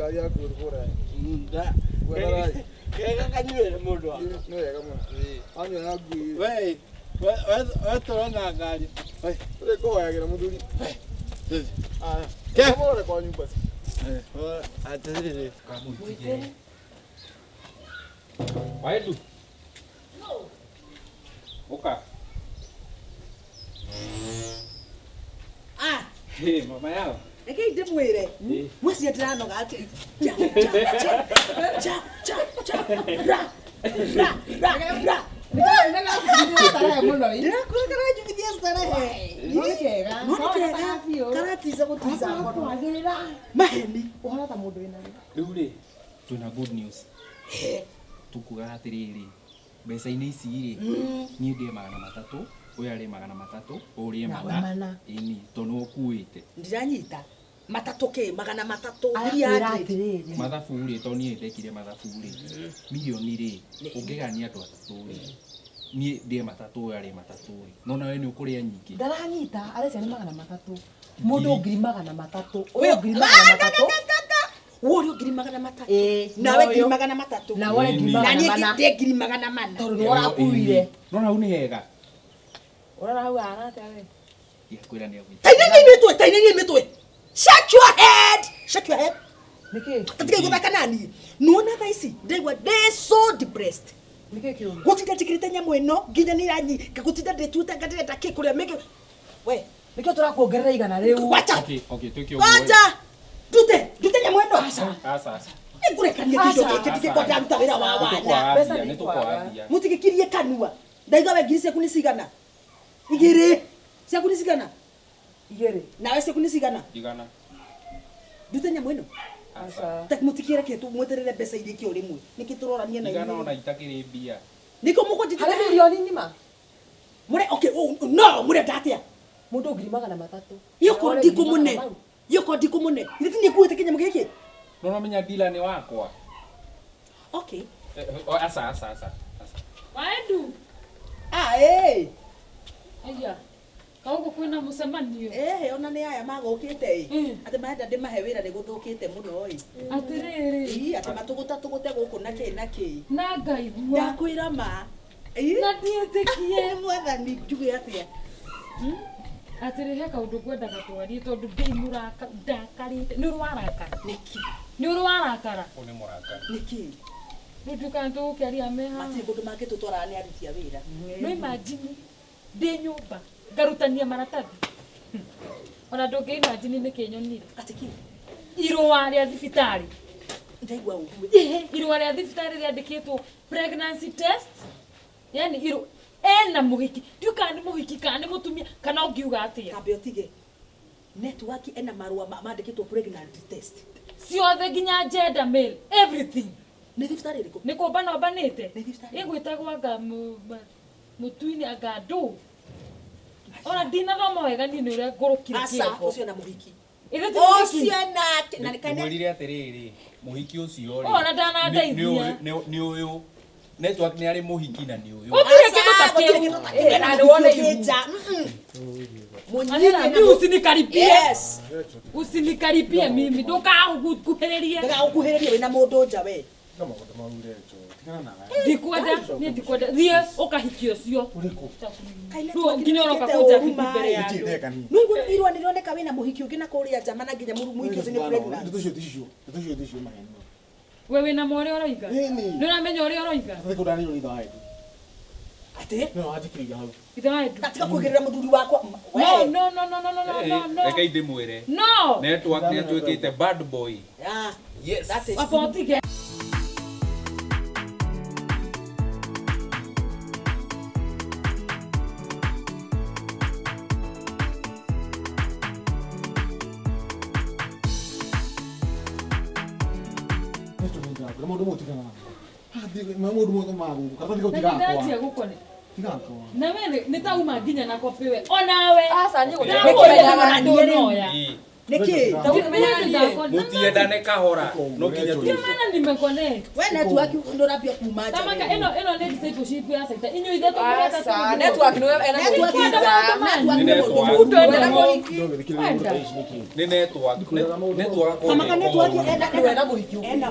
Ngari yaku ĩkũra. Nda. Wetharai. Kega kanyuĩre mũndũ wa. Nĩ wega mũno. Anyua na ngui. We, we, we tũrona ngari. We, Ũrĩ kũhoyagĩra mũthuri. ah, Ke. Mũrore kwa nyumba. atĩrĩrĩ. Kamũtige. Waendu. Ũka. Ah, Hey, mama yao. reke ndĩmwĩre Ĩ. mwĩcie ndĩranoga atĩ ja, ja, ja, ja, ja, ja, ra, ra, ra, ra. Ndĩrakwĩra karanjugithia starehe. No nĩ kega karatiza gũtiza ngono maheni Ũhana ta mũndũ wĩna Rĩu rĩ, twĩna good news. Tukugaga atĩrĩrĩ, mbeca-inĩ ici rĩ, niĩ ndĩe 300, ũyũ arĩe 300, ũyũ ũrĩe Nawe 400. mana. Ĩni, tondũ nĩwe ũkuĩte. ndiranyita matatũ kĩ 300 Arakwĩra 300. atĩrĩrĩ Mathabu rĩ, tondũ niĩ ndekire mathabu rĩ, mirioni rĩ, ũngĩgania andũ atatũ rĩ, niĩ ndĩe 300, ũyũ arĩe 300 rĩ, no nawe nĩ ũkũrĩa nyingĩ. ndaranyita arecia nĩ 300 mũndũ 300,000 Ũyũ- ũyũ 300,000 Wũ ũrĩ 300,000 Ĩ, nawe na ũyũ. 300,000 na wone ngiri na magana niĩ mana ndĩe 400,000 tondũ nĩ ũrakuire No hau nĩ hega. ũrona hau hana atĩa we Ndiakwĩra nĩ agwĩte. tainanie mĩtwe tainanie mĩtwe shake your head shake your head nĩkĩ tatigai gũthaka naniĩ nuona thaa ici ndaigua ndĩ so depressed nĩkĩ kĩũru gũtinda njĩkĩrĩte nyamũ ĩno nginya nĩ iranyi gũtinda ndĩtuĩte nga ndĩrenda kĩ kũrĩa mĩngĩ we nĩkĩo tũrakuongerera 100 rĩu wacha Okay, okay, twĩke ũguo. wacha ndute ndute nyamũ ĩno Aca, aca. nĩngũrekania kĩndũ Aca. gĩkĩ ndigĩkorwo ndaruta wĩra wa wana Mbeca Nĩ nĩ tũkwaga mbia. mũtigĩkirie kanua ndaiga we ngiri ciaku nĩ cigana igĩrĩ ciaku nĩ cigana igĩrĩ nawe ciaku nĩ cigana 100. ndute nyamũ ĩno aca Ta mũtikĩre kĩ mweterere mbeca irĩkie o rĩmwe nĩkĩ tũrorania na 100 inyuĩ ona itakĩrĩ mbia. nĩkĩo harĩ mũkũnjĩtĩra mirioni ng'ima mũre okay oh, no mũrenda atĩa mũndũ 300,000 yokorwo ndikũmũne yokorwo ndikũmũne ithe ti nĩkuĩte kĩnyamũ gĩkĩ No ũramenya dealer nĩ wakwa. okay Eh, oh, aca, aca, aca. Aca. Waendu. ah eh Aya. Kaũgũ kwĩna mũcemanio. eh ona nĩ aya magũkĩte ĩ atĩ marenda ndĩmahe wĩra nĩ gũthũkĩte mũno ĩ Atĩrĩrĩ. Ii, atĩ matũgũta tũgũte gũkũ na kĩ na kĩ Na ngaigua. ndakwĩra ma Ii, Na ndiĩtĩkie. nĩ mwathani njuge atĩa Atĩrĩ he kaũndũ ngwendaga twarie tondũ ndĩ mũraka ndakarĩte. Nĩ ũrĩ warakara. nĩkĩ Nĩ ũrĩ warakara. Ũyũ nĩ mũrakaru. nĩkĩ Rĩu ndiũĩ kana tũgũkĩaria me haha. matirĩ kũndũ mangĩtũtwaraga nĩ aruti a wĩra No imagine ndĩ nyũmba ngarutania maratathi. Ona ndũngĩ imagine nĩkĩ nyonire. atĩ kĩ Irũa rĩa thibitarĩ. ndaigua ũguo Ĩhĩ, irũa rĩa thibitarĩ rĩandĩkĩtwo pregnancy test yani irũ ena mũhiki ndiũ kana nĩ mũhiki kana nĩ mũtumia kana ũngiuga atĩa kambe ũtige network ena marũa mandĩkĩtwo pregnant test ciothe nginya gender male everything nĩ thibitarĩ ĩrĩkũ nĩ kũmbana ũmbanĩte Nĩ thibitarĩ. ĩgwĩtagwo anga mũtuini anga ndũ ona ndinathoma wega niĩ nĩ ũrĩa ngũrũkire aca kĩongo ũcio na mũhiki Ithe ti mũhiki ũcio nake na kana Ndĩmwĩrire atĩrĩrĩ, mũhiki ũcio rĩ. Ona ndanandeithia. Nĩ ũyũ. Network nĩ arĩ mũhiki na nĩ ũyũ. Gũtirĩ kĩndũ ta kĩu Eh, na nĩ wone ihu. Anera, mi usinikaribie Yes. usinikaribie mimi ndũkahukuhĩrĩrie Ndagagũkuhĩrĩrie wĩna mũndũ nja we. No maũndũ mau Rachel. Tigana nawe. ndikwenda niĩ ndikwenda thiĩ ũkahikie ũcio Ũrĩkũ? Kaĩ Rĩu network nginya ũroka nĩĩkĩte kũnja ũũru bibi mbere ya maĩ. Nĩkĩ andũ ndeka niĩ? Nĩũiguo irũa nĩrĩoneka wĩna mũhiki ũngĩ na kũrĩa nja mana nginya mũhiki ũcio nĩ pregnant. Ndeto icio ti cio. Ndeto icio ti cio maheni. we wĩna ma ũrĩa ũroiga Ĩni. nĩ ũramenya ũrĩa ũroiga Atĩ kũndanĩrwo nĩ ithe wa Edu. Atĩ? No wanjikĩria hau. ithe wa Edu Gatiga kũigĩrĩra mũthuri wakwa. no We. no no no no no no no no Reke ndĩmwĩre. no Network nĩ atuĩkĩte bad boy. Ah, Yes. that is aba ũtige Ndeto nĩ ndakwĩra maũndũ mau tigana namo. Haha maũndũ mothe ma gũkũ. Karatathi kau na tigakwa. ndanjia gũkone Tigakwa. na we nĩ ta uma nginya na kopi we onawe aca niĩ ndakũrĩra gũtirĩ ndũnoya Ĩ. Nĩkĩ? Mutiendane kahora no nginya tu. Ndio maana nimeconnect. We network ndũrambia kuma nja. Tamaka ĩno ĩno nĩ discipleship ya sector. Inyuĩ ithatũ mũreta Aca, network nĩwe ena Network mũhiki. network Nĩ nĩ mũndũ network. mũũru. Ena mũhiki. Ndũgĩthikĩrĩria mũndũ ta ici nĩkĩ? Nĩ network. Network Tamaka network Nĩwe ena mũhiki. ena.